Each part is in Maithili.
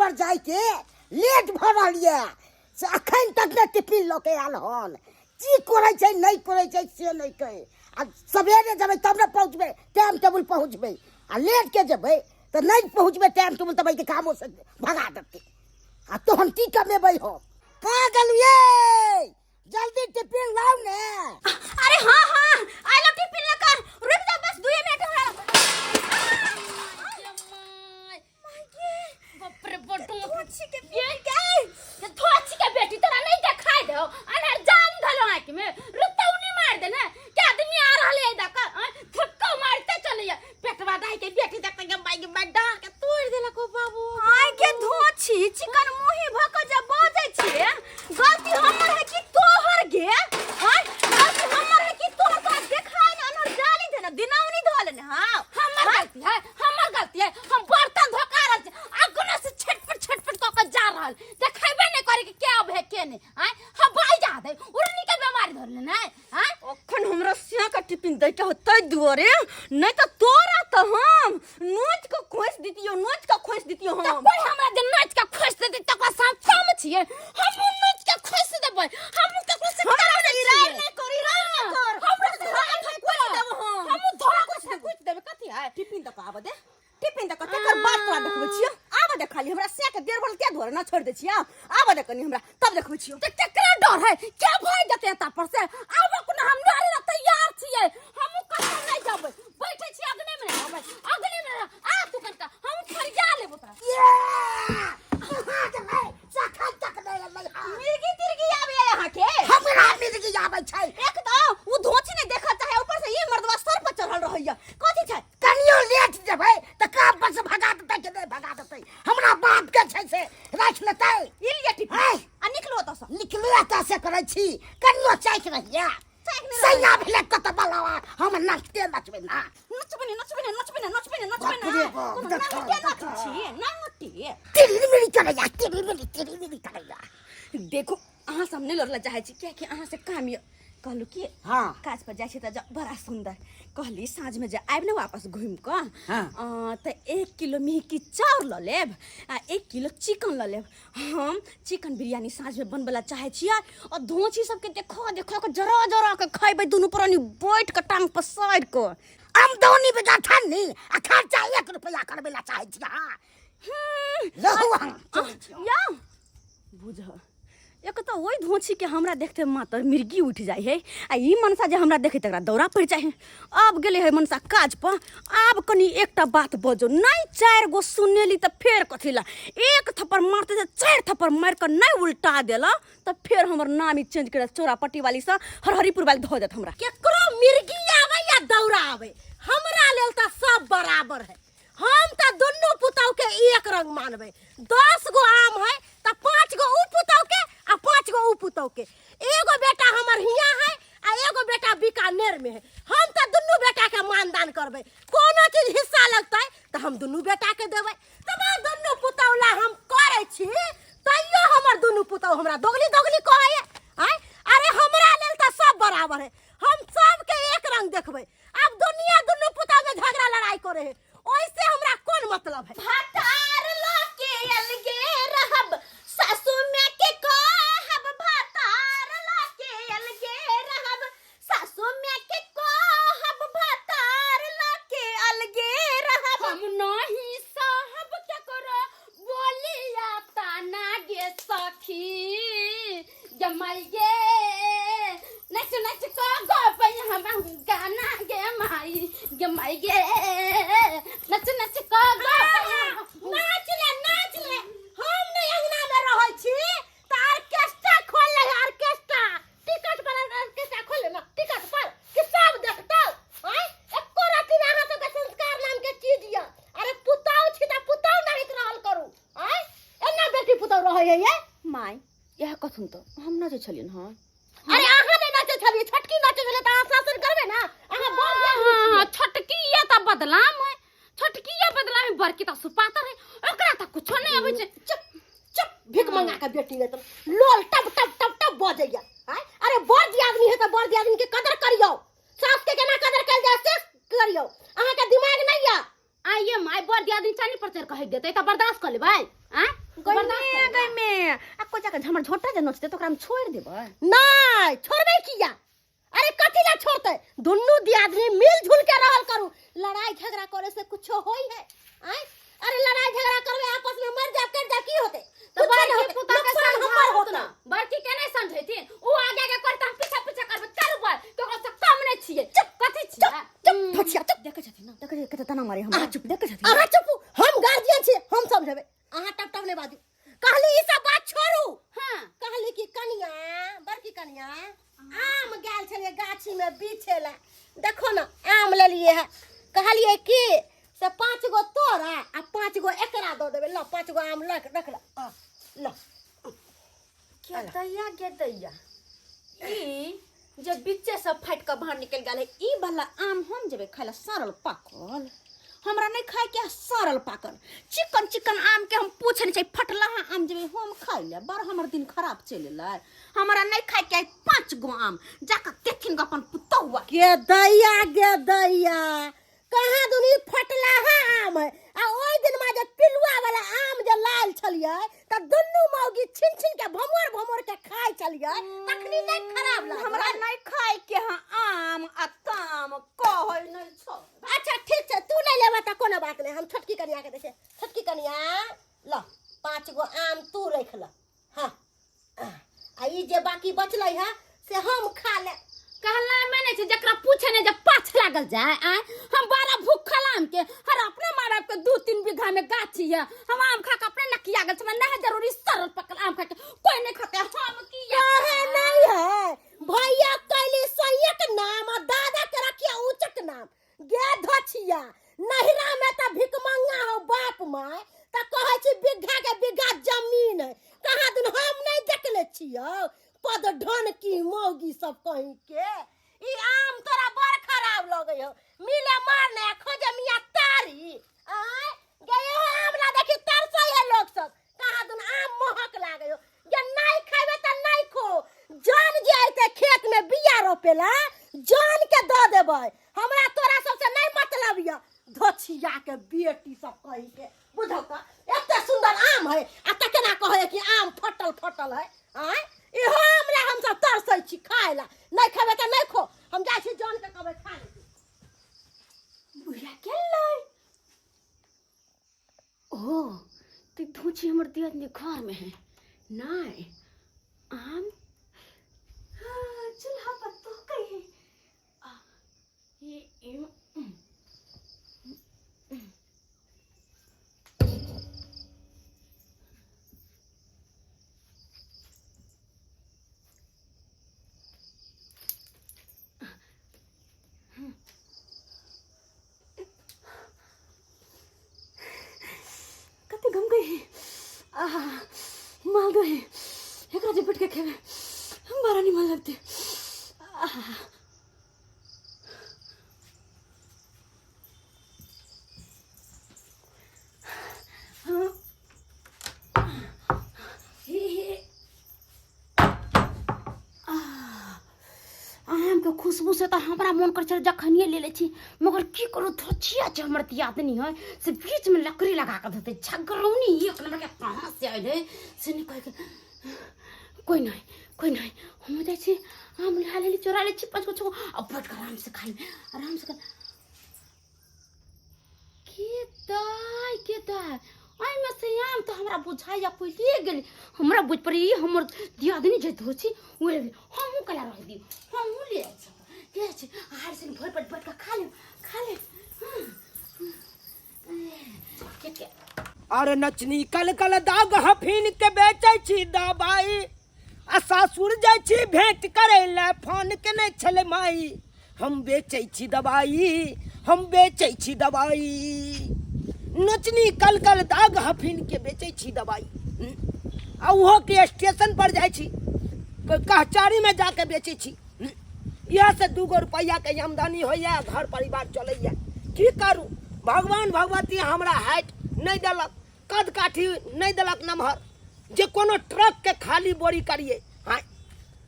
पर जाइके लेट भऽ रहल यऽ से अखन तक नहि टिफिन लऽ के आयल हन। की करै छै नहि करै छै से नहि कहै। आ सवेरे जेबै तब ने पहुँचबै, टाइम टेबुल पहुँचबै, आ लेट के जेबै तऽ नहि पहुँचबै टाइम टेबुल, तब एहिके कामो से भगा देतै। आ तहन की कमेबै हम? कहाँ गेलियै? जल्दी टिफिन लाउ ने। अरे हाँ हाँ, आइलो टिफिन लेकर, रुक जा बस 2 मिनट हमरा। बाप रे बटू थोची के ये थोची के बेटी तोरा नहीं देखाई दे अनहर जान धलो आंख में रुतौनी मार दे ने के आदमी आ रहले है दक थक्का मारते चले पेटवा दाई के बेटी देख के माई के माई डार के तोड़ देलक ओ बाबू। आय के धोछी चिकन मुही भ के जे बजै छियै, गलती हमर है कि तोहर गे? आय गलती हमर है कि तोहर? तोरा देखाई ने अनहर जाली दे ने दिनौनी धोले ने। हां हमर गलती है, हमर गलती है। हम बर्तन धोका रहल छी, अगना से छटपट छटपट क के जा रहल, देखेबे नहीं करे कि क्या भे के नहीं। आय हम बाई जा दे उड़नी के बीमारी धर लेने। आय अखन हमरा सिया के टिफिन दै के होतै दुआरे, नहीं त तोरा त हम नोच के खोस दितियो, नोच के खोस दितियो त हम। कोई हमरा जे नोच के खोस देती त का हम कम छिए? हम नोच के खोस देबै, हम ककरो से हमरा कम से नहीं इरार छिए। नहीं कर, इरार नहीं कर। हमरा से धोखा धोखा खोस देबो हम। हम धोखा खोस देबै। कथी है? टिफिन त आब दे, टिफिन त तकर बाद तोरा देखबै छियो। आब दे खाली हमरा सिया के देर भर के धोरे ना छोड़ दे छियो। आब दे कनी हमरा तब देखबै छियो। त केकरा डर है? के भाग जेतै एता पर से? आब कोनो हम लड़े ला तैयार छियै, हम कतौ नहीं जेबै, बैठे छी अगने में रहबै, अगने में रह। आ तू कनका हम फरिया लेबो तोरा। कहाँ गेलै? सखन तक नहि एलै हन। मिर्गी तिर्गी आबे है अहाँ के? हमरा मिर्गी आबै छै। एक तऽ उ धोची नहीं देखत चाहे, ऊपर से ई मर्दवा सर पर चढ़ल रहैया। कथी छै? कनियो लेट जेबै तऽ काम पर से भगा देतै कि नहि भगा देतै? हमरा बाप के छै से राखि लेतै। ई लिअ टिफिन। है। आ निकलू ओतऽ सँ। निकलू एतऽ से करै छी, कनियो चाकि रहिया। चाकि नहि सैया भेलै कतऽ बलावा, हम नाचते नचबै ना। नचबै ने, नचबै ने, नचबै ने, नचबै ने, नचबै ने। बाप रे बाप, कोनो देखो, नांगटे देखो। नाचै छी, नांगटे। तिरी मिरी करैया, तिरी मिरी, तिरी मिरी करैया। देखू अहाँ सब नहि लड़ला चाहै छी, कियाकि अहाँ से काम यऽ। कहलू कि हाँ। काज पर जाइ छी तऽ बड़ा सुंदर कहली साँझ में जे आबि ने वापस घूमि कऽ, हाँ। तऽ 1 किलो मिहिकी चाउर लऽ लेब आ 1 किलो चिकन लऽ लेब। हम चिकन बिरयानी साँझ में बनबै ला चाहै छियै आ धोची सबके देखो देखो के जरा जरा के खैबै दुनू प्राणी बैठ के टांग पसारि कऽ। आमदनी बेटा ठन्नी आ खर्चा 1 रुपया करबै ला चाहै छी अहाँ। रहू अहाँ। या बुझ एक तऽ ओहि धोछी के हमरा देखते मातर मिर्गी उठि जाइ है, आ ई मनसा जे हमरा देखे तकरा दौरा पड़ि जाइ है। आब गेलै है मनसा काज पर। आब कनी एकटा बात बजो नहीं, 4 गो सुनेली तऽ फेर कथी ला 1 थप्पड़ मारते तऽ 4 थप्पड़ मारि कऽ नहीं उल्टा देला तऽ फेर हमर नाम ही चेंज कर चोरापट्टी वाली से हरहरीपुर वाली धो देत हमरा। केकरो मिर्गी आवे या दौरा आवे, हमरा लेल तऽ सब बराबर है। हम तऽ दुनू पुतहु के एक रंग मानबै। 10 गो आम है तऽ 5 गो उ पुतहु के आ 5 गो उ पुतहु के। एगो बेटा हमर हियाँ है आ एगो बेटा बीकानेर में है। हम तऽ दुनू बेटा के मानदान करबै। कोनो चीज हिस्सा लगतै तऽ हम दुनू बेटा के देबै। तब दुनू पुतहु ला हम करै छी तैयो हमर दुनू पुतहु हमरा दोगली दोगली कहैया। आँय, अरे हमरा लेल तऽ सब बराबर है, हम सबके एक रंग देखबै। अब दुनिया दुनू पुतहु में झगड़ा लड़ाई करे है, ओइसे हमरा कोन मतलब है? भातार लके अलगे रहब, सासु माय के कहब। भातार लके अलगे रहब, सासु माय के कहब। भातार लके अलगे रहब। हम नहीं साहब केकरो बोलिया ताना गे सखी जमाई गे, नच नच को गबै हम गाना गे माई, जमाई गे, नच नच को गबै हम। नाच ले, नाच ले, हम नहीं अंगना में रहै छी त ऑर्केस्ट्रा खोल ले, ऑर्केस्ट्रा टिकट पर ऑर्केस्ट्रा खोल ले ना टिकट पर कि सब देखतौ। आँय, एको रति ना अहाँ सबके संस्कार नाम के चीज यऽ। अरे पुतौ छी त पुतौ नहीं रहल करू। आँय, एना बेटी पुतौ रहै है ये? माय इएह कथुन तऽ हम नचै छलियन हँ। अरे अहाँ नहि नचै छलियै, छोटकी नचै छलै तऽ अहाँ शासन करबै ना। अहाँ बड़ ज्ञानी हाँ, छियै। छोटकी ये तऽ बदलाम है, छोटकी ये बदलाम है, बड़की तऽ सुपातर है, ओकरा तऽ कुछो नहि अबै छै। चुप चुप, भीख मंगा के बेटी ने तऽ लोल टप टप टप टप बजैया। आँय, अरे बड़ दियादनी है तऽ बड़ दियादनी के कदर करियौ, सास के केना कदर कयल जाय से करियौ। अहाँ के दिमाग नहि यऽ। आइए माय, बड़ दियादनी चानी पर चढ़ कहि देतै तऽ बर्दाश्त कऽ लेबै? आँय? बर्दाश्त गई गई में आ कोई जाके हमर झोटा जे नोचते तो ओकरा हम छोड़ देबै। नहीं, छोड़बै किया? अरे कथी ला छोड़ते? दुनू दियादनी मिल जुल के रहल करू। लड़ाई झगड़ा करे से कुछो होई है? आय, अरे लड़ाई झगड़ा करबे, आपस में मर जाब, कर जाब, की होते? तो कुछो नहीं बड़की होते। पुता के नुकसान हमर समझाओ होता ना, बड़की के नहीं समझेथिन, उ आगे आगे करता, हम पीछा पीछा करबै। चल बोल तो ओकरा से कम नहीं छियै। कथी छियै? चुप फचिया, चुप। देखै छथिन ना, देखै छथिन कते तना मारे हमरा। अहाँ चुप। देखै छथिन। अहाँ चुप, हम गार्जियन छी, हम समझेबै। अहाँ टप टप नहि बाजू। कहली ई सब बात छोड़ू। हाँ। कहली कि कनिया, बड़की कनिया, आम गेल छलियै गाछी में बीछे ला, देखो ना आम लेलिए है। कहलिए कि से 5 गो तोरा आ 5 गो एकरा दऽ देबै। ल 5 गो आम लऽ रख ल, आ, ल। के दैया गे दैया, ई जे बीचे से फाटि कऽ बाहर निकलि गेल है, ई वाला आम हम जेबै खाय लए? सड़ल पाकल हमरा नहीं खाय के। सड़ल पाकल चिकन चिकन आम के हम पूछे नहीं छै, फटलाहा आम जेबै हम खाय लए? बड़ हमर दिन खराब चलि एलै। हमरा नहीं खाय के 5 गो आम, जाकऽ देथिन गो अपन पुतौआ। गे दैया गे दैया, कहाँ दुनी फटलाहा आम है? आ ओहि दिन मा जे पिलुआ वाला आम जे लाल छलियै त दुनू मौगी छिन छिन के भमोर भमोर के खाइ छलियै, तखनी नहीं खराब लागल? हमरा नहीं खाय के हँ आम आ ताम, कहै नहीं छौ। अच्छा ठीक छै, तू नहीं लेबा त कोनो बात नहीं, हम छोटकी कनिया के दै छियै। छोटकी कनिया, ल 5 गो आम तू रख ल। हाँ, आ ई जे बाकी बचलै है से हम खा ले। कहला में नहीं छै, जकरा पूछे नहीं जब पाछ लागल जाए। आय हम बड़ा भूखल आम के, हर अपने माँ बाप के 2-3 बीघा में गाछी है, हम आम खा के अपने नकिया गेल छी, हमरा नहीं जरूरी सरल पकल आम खा के, कोई नहीं खाते, हम किया कहे नहीं है भैया कैली सैयक नाम आ दादा के रखिया ऊंचक नाम। गे धछिया, नहिरा में त भिकमंगा हो बाप माय, त कहै छी बीघा के बीघा जमीन है, कहाँ दिन हम नहीं देखले छियौ पद ढन की मौगी सब कहीं के। ई आम तोरा बड़ खराब लगै हो, मिले मारने आ खोजे मियाँ तारी। आय गे, इहो आम ला देखी तरसै है लोग सब, कहाँ दिन आम महक लागै हो। गे नहीं खेबे त नहीं खो, जान जे अयतै खेत में बिया रोपेला जान के दऽ देबै, हमरा तोरा सबसे नहीं मतलब यऽ। धोछिया के बेटी सब कही के, बुझौ त एते सुंदर आम है आ त केना कहै कि आम फटल फटल है? आँय, इहो आम ला हम सब तरसै छी खाय ला। नहीं खेबै त नहीं खो, हम जाइ छी जान के कहबै खा ले। बुढ़िया गेलै। ओ तो धोची हमर दियादनी घर में है नहीं, आम हाँ, चूल्हा पर तो कही आ, ये कते गम गई है। आहा, मालदह है, एकरा जे बैठ के खेबे बड़ा निमन लगते। आहा। आम के खुशबू से तो हमरा मन कर छल जखनिए ले ले छी, मगर की करू, धोचिया जे हमर दियादनी है से बीच में लकड़ी लगा के धोते, झगरौनी एक नंबर के कहाँ से आयल है से नहीं कहे के। कोई नहीं, कोई नहीं, हम जाइ छी आम ला लेली, चोरा ले छी 5 गो 6 गो, अब बैठ के आराम से खाई, आराम से खाई। के दाय के दाय, एहिमे से आम तऽ हमरा बुझाइया कोइ ले गेलै। हमरा बुझि पड़ै ई हमर दियादनी जे धोची ओ ले गेलै, हमहूँ कला रहि दियौ, हमहूँ ले जाइ छी, ले जाइ छी, हार से भरि पेट बैठ कऽ खा लेब, खा लेब। के के अरे नचनी कल कल दाग हफीन के बेचै छी दबाई, आ सासुर जाइ छी भेंट करै लए फोन केने छलै माई, हम बेचै छी दबाई, हम बेचै छी दबाई। नचनी कल कल दाग हफीन के बेचै छी दबाई, आ ओहो के स्टेशन पर जाइ छी, कहचारी में जाके बेचै छी। इएह से 2 गो रुपैआ के आमदनी होइए, घर परिवार चलैए। की करू, भगवान भगवती हमरा हाइट नहि देलक, कद काठी नहि देलक नमहर, जे कोनो ट्रक के खाली बोरी करिए। हाँ,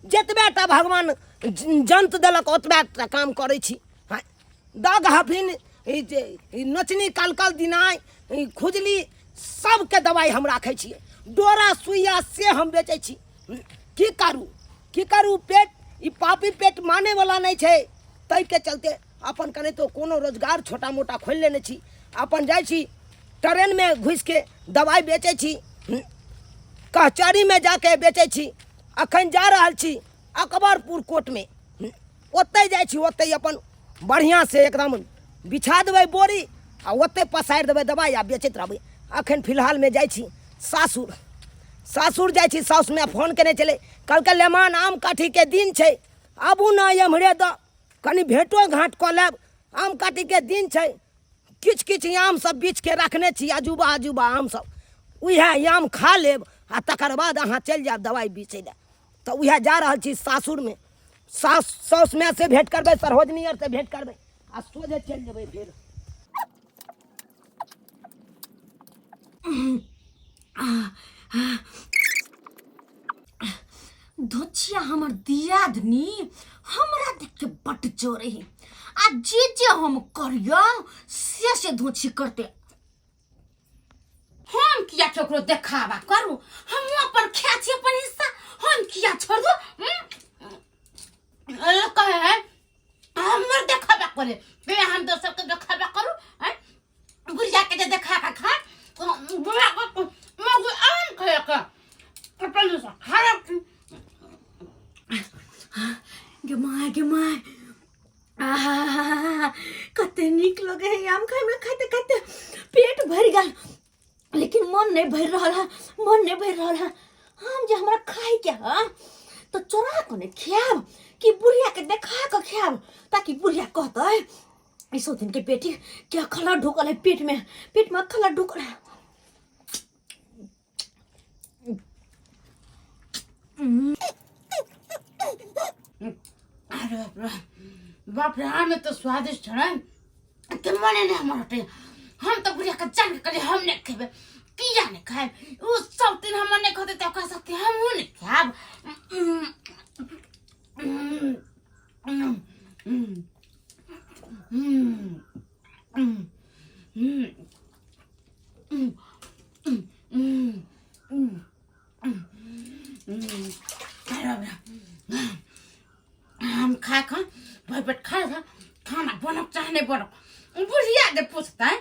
जतबे टा भगवान जंत देलक ओतबे टा काम करै छी। हाँ, दाग हफिन ई जे ई नचनी कल कल दिनाय ई खुजली सबके दवाइ हम राखै छियै डोरा सुइया से हम बेचै छी की करू की करू पेट ई पापी पेट मानेवला नहि छै ताहिके चलते अपन कने तो कोनो रोजगार छोटा मोटा खोलि लेने छी अपन जाइ छी ट्रेनमे घुसिके दवाइ बेचै छी कचहरीमे जाके बेचै छी अखन जा रहल छी अकबरपुर कोर्टमे ओतहि जाइ छी ओतहि अपन बढ़िआँसँ एकदम बिछा देबै बोरी आ ओतहि पसारि देबै दवाइ आ बेचैत रहबै अखन फिलहालमे जाइ छी सासुर सासुर जाइ छी सासु माय फोन केने छलै कहलकै लेमान आम काठीके दिन छै आबू ने एम्हरे दऽ कनि भेँटो घाँट कऽ लेब आम काटीके दिन छै किछु किछु आम सब बीछके रखने छी अजूबा अजूबा आम सब उएह आम खा लेब आ तकर बाद अहाँ चलि जायब दवाइ बेचै लए तऽ उएह जा रहल छी सासुरमे सास साउस मायसँ भेँट करबै सरहोजनी आरसँ भेँट करबै आ सोझे चलि जेबै फेर। धोचिया हमर दियादनी हमरा देख के बड्ड जोरे है आ जे जे हम करियो से से धोची करते। हम किया केकरो देखावा करू? हम अपन खाय छी अपन हिस्सा, हम किया छोड़ दू? कहे है हमर देखावा करे के हम दोसर के देखावा करू? हैं बुढ़िया के जे देखा के खा बुढ़िया के मगु आम खाए के अपन हिस्सा खा। गे माय, गे माय, आहा, कते नीक लगे है आम खाय में। खाते खाते पेट भरि गेल लेकिन मन नहीं भरि रहल है, मन नहीं भरि रहल है। हम जे हमरा खाय के है तो चोरा के नहीं खायब कि बुढ़िया के देखा के खायब ताकि बुढ़िया कहते इस दिन के बेटी क्या खला ढुकल है पेट में, पेट में खला ढुकल है। अरे बाप रे बाप रे, आम तो स्वादिष्ट है कि मने नहीं हमर हटे। हम तो बुढ़िया के जान के कहलिए हम नहीं खेबे, किया नहीं खाएब? उ सब दिन हमर नहीं खेते तो कह सकते हम नहीं खाएब। हम खा खा भर पेट खा खा खाना बनक चाहे नहीं बनक, बुढ़िया जे पूछते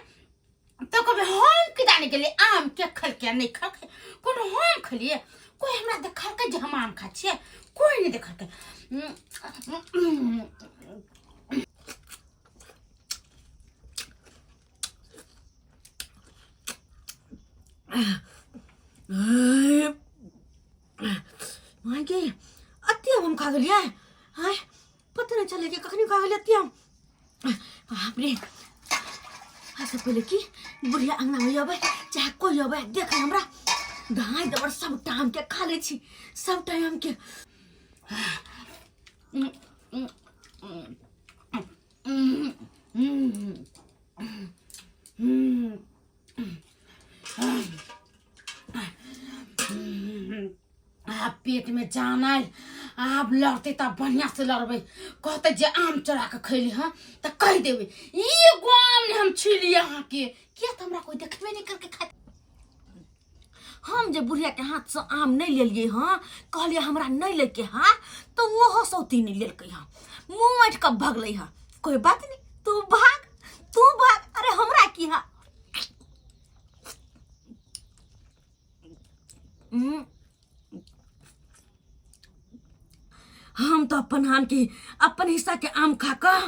तो कभी हम की जाने के लिए आम के खलके नहीं खलके, कोनो हम खलिए? कोई हमरा देखलकै जे हम आम खा छियै? कोई नहीं देखलकै। माय गे, अते हम खा गेलियै। आय पता नहीं चले कि कखनी खा गेलियै अते हम। बाप रे, ऐसे पहले कि बुढ़िया अंगना में अबै चाहे कोई अबै देख हमरा धाय दबर सब टाइम के खा ले छी, सब टाइम के। आब पेट में जान आयल, आब लड़ते तब बढ़िया से लड़बै। कहते जे आम चोरा के खैली हँ तऽ कहि देबै एगो आम ने हम छीली अहाँके, किया तऽ हमरा कोई देखबे नहीं करके खाए। हम जे बुढ़िया के हाथ से आम नहीं लेलिए हँ, कहलिए हमरा नहीं लेके हाँ, तो ओहो सौती नहीं लेलकै हँ, मुँह ऐठ कऽ भगलै हँ। कोई बात नहीं, तू भाग तू भाग, अरे हमरा की हा। हम तो अपन आम के अपन हिस्सा के आम खा कऽ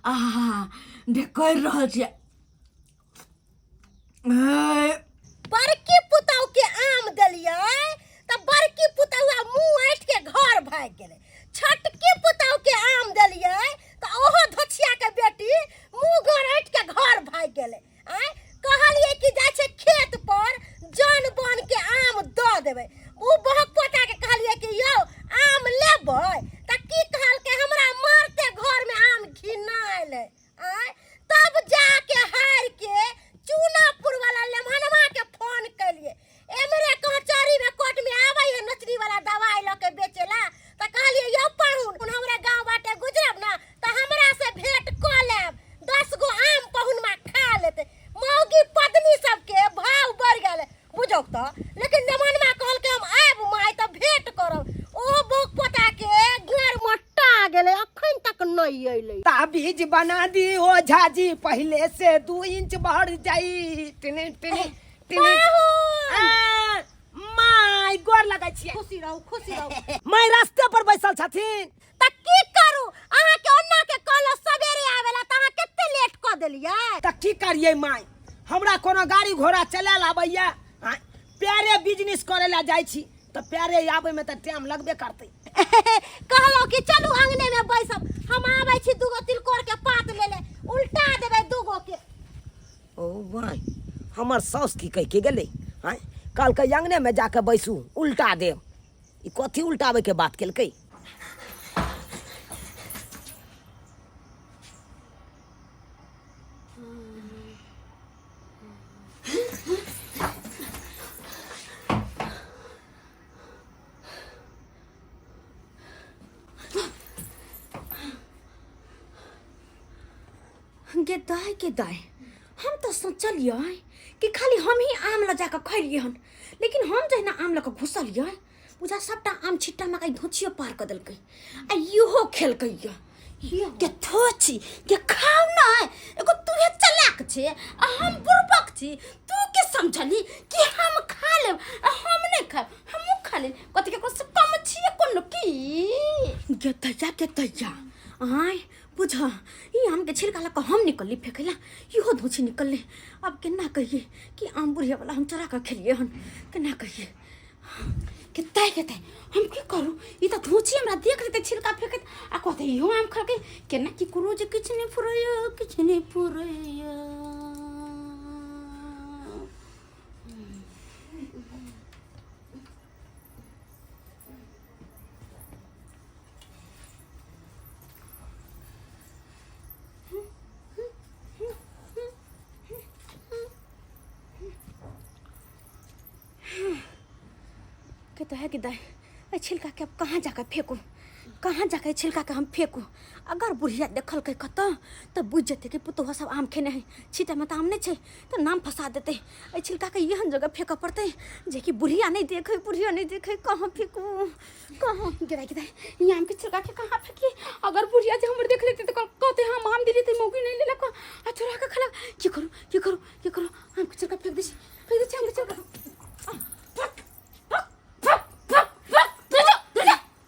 आहा ढेकर रहल छियै। बड़की पुतहु के आम देलियै तऽ बड़की पुतहुआ मुँह ऐठ के घर भागि गेलै। छोटकी पुतहु के आम देलियै तऽ ओहो धोछिया के बेटी मुँह घर ऐठ के घर भागि गेलै। आँय कहलियै कि जाइ छै खेत पर जन बन के आम दऽ देबै। ओ बहक पोता के कहलियै कि यौ आम लेबै तऽ की कहलकै हमरा मारते घर में आम घिनायल है। आँय तब जाके हार के चूनापुर वाला लेमहनवा के फोन केलिए, एमरे कचहरी में कोर्ट में आवे है नचरी वाला दवाई लऽ के बेचेला। तऽ कहलिए यौ पाहुन हमरा गाँव बाटे गुजरब ना तऽ हमरा से भेंट कऽ लेब, 10 गो आम पहुनमा खा लेते। मौगी पत्नी सबके भाव बढ़ गेल। लेकिन नेमनमा कहलकै हम आयब माय तऽ भेंट करब ओ बोक पोता के गाड़ मोटा गेलै अखन तक नहि अयलै ताबीज बना दी ओझा जी पहले से 2 इंच बढ़ जाई। टिनी टिनी टिनी। पाहुन! आ, माय, गोर लगै छियै। खुशी रहू, खुशी रहू। माय, रास्ते पर बैसल छथिन। तऽ की करू? अहाँके ओन्ना के कहलहुँ सवेरे आवेला तऽ अहाँ कते लेट कऽ देलियै। तऽ की करियै माय? हमरा कोनो गाड़ी घोड़ा चलायल आबैया? आँय, पैरे बिजनेस करे ला जाइ छी तऽ पैरे आबै में तऽ टाइम लगबे करतै। कहलहुँ कि चलू अंगने में बैसब, हम आबै छी दूगो तिलकोर के पात ले ले, उल्टा देबै दूगो के। ओ माय, हमर साउस की कहि के गेलै? आँय, कहलकै अंगने में जाके बैसू, उल्टा देब। ई कथी उल्टाबै के बात केलकै? गे दाय, के दाय, हम तऽ सोचलियै कि खाली हम ही आम लऽ जाकऽ खैलियै हन, लेकिन हम जहिना आम लऽ कऽ घुसलियै, बुझा सबटा आम छिट्टा मकाइ धोचियो पार कऽ देलकै आ इहो खेलकै। ये के थोची के खाउ ना। एगो तूहे चलाक छे आ हम बुड़बक छी। तू के समझली कि हम खा लेब आ हम नहीं खाब? हमहूँ खा लेब। कथी केकरो से कम छियै कोनो की? गे दैया, गे दैया, आय बुझ, ई आमके छिलका लऽ कऽ हम निकलली फेकैला, इहो धोछी निकललै। आब केना कहियै कि आम बुढ़िया वाला हम चोरा कऽ खेलियै हन? केना कहियै? कते कते हम की करू? ई तऽ धोछी हमरा देख लेतै छिलका फेकैत आ कहतै इहो आम खेलकै। केना की करू जे किछु नहि फुरैया, किछु नहि फुरैया। के तो है कि दाई, एहि छिलका के अब कहाँ जाकर फेंकू? कहाँ जाकर एहि छिलका के हम फेंकू? अगर बुढ़िया देखलकै कतऽ तऽ बुझि जेतै कि पुतोह सब आम खेने है, छीटामे तऽ आम नहि छै, तऽ नाम फंसा देतै। एहि छिलका के एहन जगह फेंकऽ पड़तै जेकि बुढ़िया नहि देखै, बुढ़िया नहि देखै। कहाँ फेंकू, कहाँ? गिरा गिरा ई आम के छिलका के कहाँ फेंकी? अगर बुढ़िया जे हमर देख लेतै तऽ कहतै हम आम देलियै तऽ मौगी नहि लेलक आ चोरा कऽ खेलक। की करू, की करू, की करू? आम के छिलका फेंक दै छी, फेंक दै छी आम के छिलका।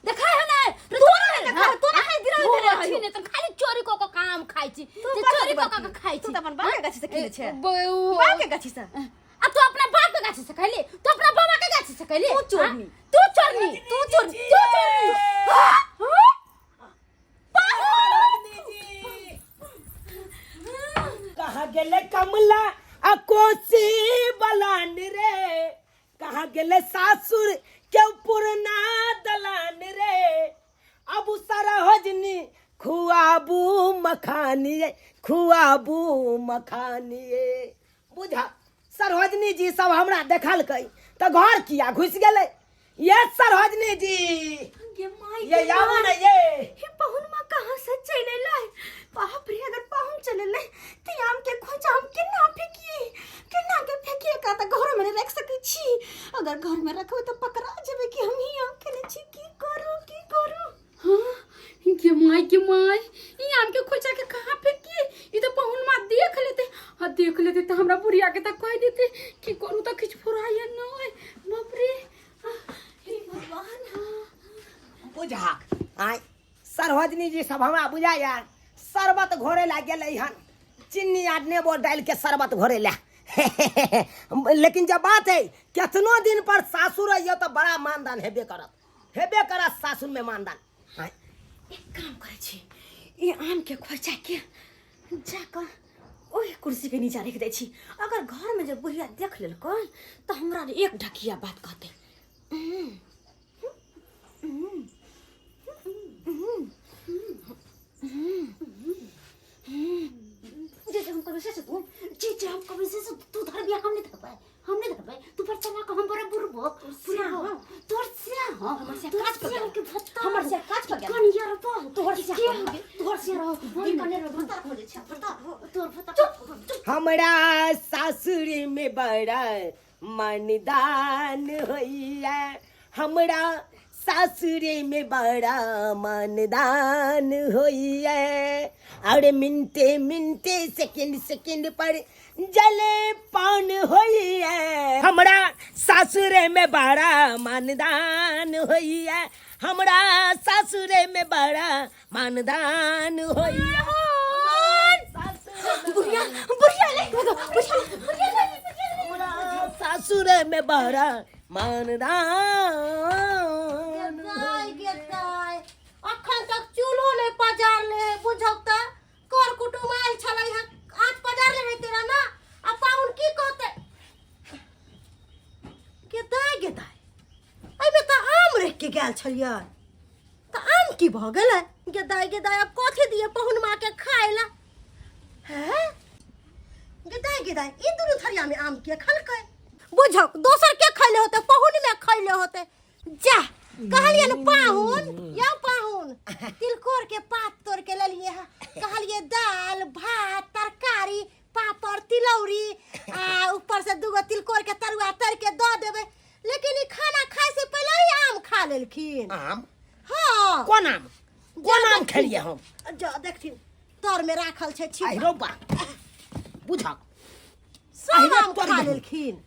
देखा है ना तोरा है देखा, तोरा है गिरा दे रहे छी ने, त खाली चोरी क क काम खाइ छी, जे चोरी क क खाइ तू छी। तऽ अपन बाप के गाछी से खेने छै, बाप के गाछी से। आ तू अपना बाप के गाछी से खैली? तू अपना बाबा के गाछी से खैली? तू चोरनी। तू चोरनी, तू चोरनी, तू चोरनी। हाँ? हाँ? कहाँ गेले कमला आ कोसी बलान रे? कहाँ गेले सासुर के पुरना दलान रे? अब सरहजनी खुआबू मखानिए, खुआबू मखानिए। बुझा, सरोजनी जी सब हमरा देखलकै तऽ घर किया घुसि गेलै? ये सरोजनी जी! गे माय! ये गे आबू माय। ने ये। हे पाहुन माँ कहाँ से चलि अयलै? बाप रे, अगर पाहुन चलि अयलै तऽ आम के खोइचा हम केना फेकिए, केना के फेकिए? एकरा तऽ घरमे नहि राखि सकै छी। अगर घरमे रखबै तऽ पकड़ा जेबै कि हमही आम खेने छी। की करू, की करू? हाँ, गे माय, गे माय, ई आम के खोइचा के कहाँ फेंकी? ई तो पहुन माँ देख लेते आ देख लेते तो हमरा बुढ़िया के तक कह देते। की करू? तो किछु फुराइए नहीं। बाप रे, हे भगवान! बुझा आय, सरोजनी जी सब हमरा बुझाया शरबत घोरे ला गेलै हन, चिन्नी आ नेबो डालि के शरबत घोरे ला। लेकिन जब बात है, केतनो दिन पर सासुर अइयो तऽ बड़ा मानदान हेबे करत, हेबे करत सासुर में मानदान। आँय, एक काम करै छी, ई आमके खोइचा के जाकऽ ओहि कुर्सीके नीचा राखि दै छी। अगर घरमे जे बुढ़िया देख लेलकै तऽ हमरा एक ढकिया बात कहतै। जे जे हम कभी से तू जे जे हम कभी से तू धरबी, हम नहीं धरबै, हम नहीं धरबै। तू पर चला के हम बड़ा बुड़बो बुड़बो तोर सिया हो। हमर सिया तोर काज पर सिया गेल। के भत्ता। हमर सिया काज पर गेल। कनिया रे बा। तोहर सिया के पर। हो गे? तोहर सिया रहो। बीकानेर में भत्ता हो जाइ छै, भत्ता तोर भत्ता। चुप। हमरा सासुर में बड़ा मानदान होइए, हमरा सासुरे में बड़ा मानदान होइए। अरे मिनटे मिनटे सेकंड सेकंड पर जले पान होइए, हमरा सासुरे में बड़ा मानदान होइए, हमरा सासुरे में बड़ा मानदान होइए। बुढ़िया बुढ़िया ले बुढ़िया बुढ़िया ले। हमरा सासुरे में बड़ा मानदान। दाय गे दाय, अखन तक चूल्हो नहि पजारले है। बुझौ तऽ कर कुटुम आयल छलै हँ, आँच पजारले है तेरा ना, आ पाहुन की कहतै? गे दाय गे दाय, एहिमे तऽ आम रखि के गेल छलियै, तऽ आम की भऽ गेलै? गे दाय गे दाय, आब कथी दियै पाहुन माँ के खाय लए? हैं गे दाय गे दाय, ई दुनू थरिया में आम के खलकै? बुझक दोसर के खैले होते, पाहुन में खैले होते। जा कहलिए ने पाहुन, या पाहुन, तिलकोर के पात तोड़ के लेलिए है। कहलिए दाल भात तरकारी पापड़ तिलौरी आ ऊपर से दूगो तिलकोर के तरुआ तर के दऽ देबै, लेकिन ई खाना खाय से पहले ही आम खा लेलखिन। आम? हाँ। कोन आम? कोन आम खेलिए हम? जा देखथिन, तर में राखल छै छिपा। आहिरो बा, बुझक सब आहिरो आम तोड़ खा दही। लेलखिन।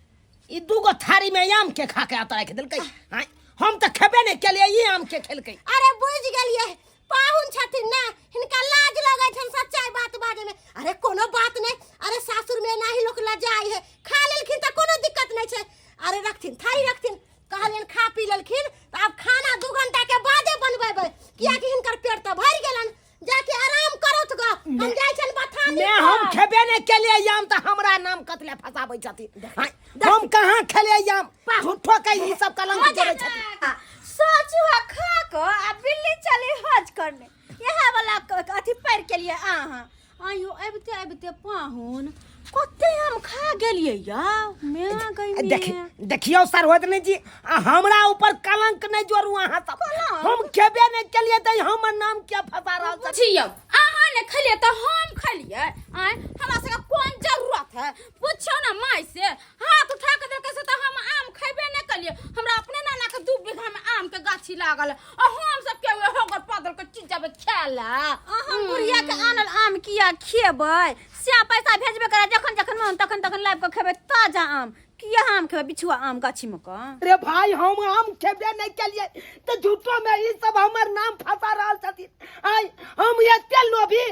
ई दूगो थारी में आम के खा के आता राखि देलकै। आँय, हम तऽ खेबे नहि केलियै, ई आम के खेलकै? अरे बुझि गेलियै, पाहुन छथिन ने, हिनका लाज लगै छनि सच्चाई बात बाजै में। अरे कोनो बात नहि, अरे सासुर में एनाही लोक लजाइ है। खा लेलखिन तऽ कोनो दिक्कत नहि छै। अरे रखथिन थारी रखथिन। कहलियनि खा पी लेलखिन तऽ आब खाना 2 घंटा के बादे बनबेबै, कियाकि हिनकर पेट तऽ भरि गेलनि। जाके आराम करत ग, हम जाइ छन बथानी ने हम पर। खेबे नहि केलियै आम तऽ हमरा नाम कतले फसाबै छथिन? आँय, हम कहाँ खेलियै आम? झूठो के ई सब कलंक जोड़ै छथिन। सोचू खा कऽ आ बिल्ली चली हज करने, इएह वाला अथी पढ़ि के लिए अहाँ आइयो अबिते अबिते पाहुन कते आम खा गेलियै या मैं गई। देखि देखियौ सरोजनी जी, आ हमरा ऊपर कलंक नहि जोड़ू अहाँ सब। हम खेबे नहि केलियै तऽ हमर नाम किया फंसा रहल छथिन? बुझियौ, अहाँ ने खेलियै तऽ हम खेलियै? आँय, हमरा सबके कोन जरूरत है? पूछियौ ने माय से, हाथ उठा के देलकै से तऽ हम आम खेबे नहि केलियै। हमरा अपने नाना के 2 बीघा में आम के गाछी लागल, आ हम सब के ओहे होगर पादल के चीज जाबे खाय ला। अहाँ बुढ़िया के आनल आम किया खेबै? से पैसा भेजबे करे, जखन जखन मन तखन तखन लाबि कऽ खेबै ताजा आम। किया आम खेबै बिछुआ आम गाछी में कऽ? अरे भाई, हम आम खेबे नहीं केलियै तऽ झूठो में ई सब हमर नाम फंसा रहल छथिन। आय, हम एते लोभी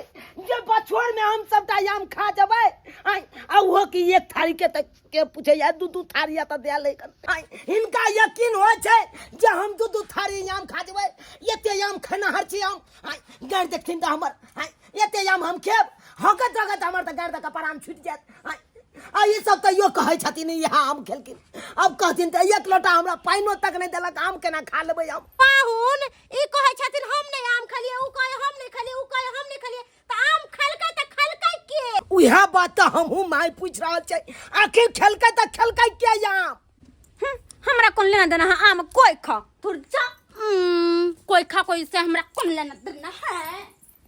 जे बछोर में हम सबटा आम खा जेबै? आय, आ ओहो कि एक थारी के तऽ के पूछैया, दू दू थारी तऽ दे ले। आय, हिनका यकीन होइ छै जे हम दू दू थारी आम खा जेबै? एते आम खेनाहर छी हम? आय, गारि देखथिन तऽ हमर, आय, एते आम हम खेब? हकत हकत हमर तऽ गारि दऽ कऽ परान छुटि जायत। आय, आ ई सब तैयो कहै छथिन इएह आम खेलखिन। अब कहथिन तऽ एक लोटा हमरा पानिओ तक नहि देलक, आम केना खा लेबै हम? पाहुन, ई कहै छथिन हम नहि आम खेलियै, ऊ कहै हम नहि खेलियै, ऊ कहै हम नहि खेलियै, तऽ आम खेलकै तऽ खेलकै के? उएह बात तऽ हमहूँ माय पूछि रहल छै, आखिर खेलकै तऽ खेलकै के आम? हमरा कोन लेना देना है आम कोई खा, तुर जा। कोई खा कोई से हमरा कोन लेना देना है?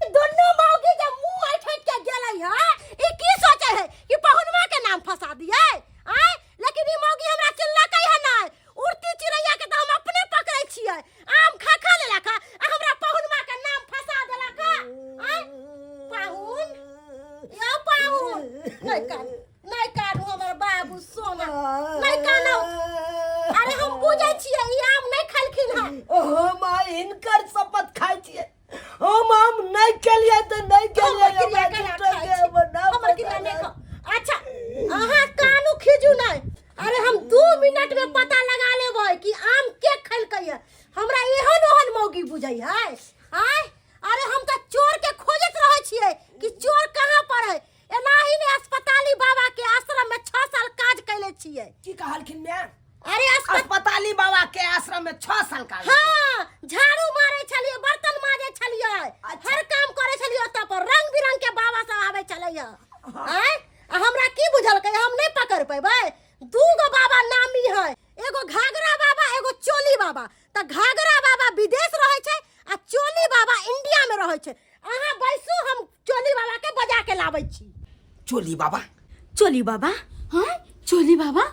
दुनू मौगी जे मुंह ऐठैत के गेलै है, ई की सोचे है कि पहुनवा के नाम फंसा दिए? आय, लेकिन ई मौगी हमरा चिल्लकै है नै। उड़ती चिड़ैया के तऽ हम अपने पकड़ै छियै। आम खा खा लेलक है आ हमरा पहुनवा के नाम फंसा देलक है। आय पाहुन, यौ पाहुन, नहि कानू, नहि कानू हमर बाबू सोना, नहि कानू। अरे हम बुझै छियै ई आम नहि खेलखिन हँ। हम आइ हिनकर शपथ खाइ छियै, हम आम नहि खेलियै तऽ नहि खेलियै। हमर क्रिया हमरा केना झूठो खाइ के छी? हमर नाम हमर क्रिया फंसा नहि रहल। खाउ। अच्छा अहाँ कानू खीजू नहि। अरे हम 2 मिनट में पता लगा लेबै कि आम के खेलकै है। हमरा एहन ओहन मौगी बुझै है? आय, अरे हम तऽ चोर के खोजैत रहै छियै कि चोर कहाँ पर है। एनाही ने अस्पताली बाबा के आश्रम में 6 साल काज कैले छियै। की कहलखिन मैम? अरे अस्पताली बाबा के आश्रम में 6 साल का? हाँ, झाड़ू मारे छलियै, बर्तन माजे छलियै, हर काम करे छलियै। ओतऽ पर रंग बिरंग के बाबा सब आबै छलै। आय, आ हमरा की बुझलकै हम नहि पकड़ पेबै? 2 गो बाबा नामी है, एगो घाघरा बाबा, एगो चोली बाबा। तऽ घाघरा बाबा विदेश रहै छै आ चोली बाबा इंडिया में रहै छै। अहाँ बैसू, हम चोली बाबा के बजा के लाबै छी। चोली बाबा? चोली बाबा? हाँ, चोली बाबा।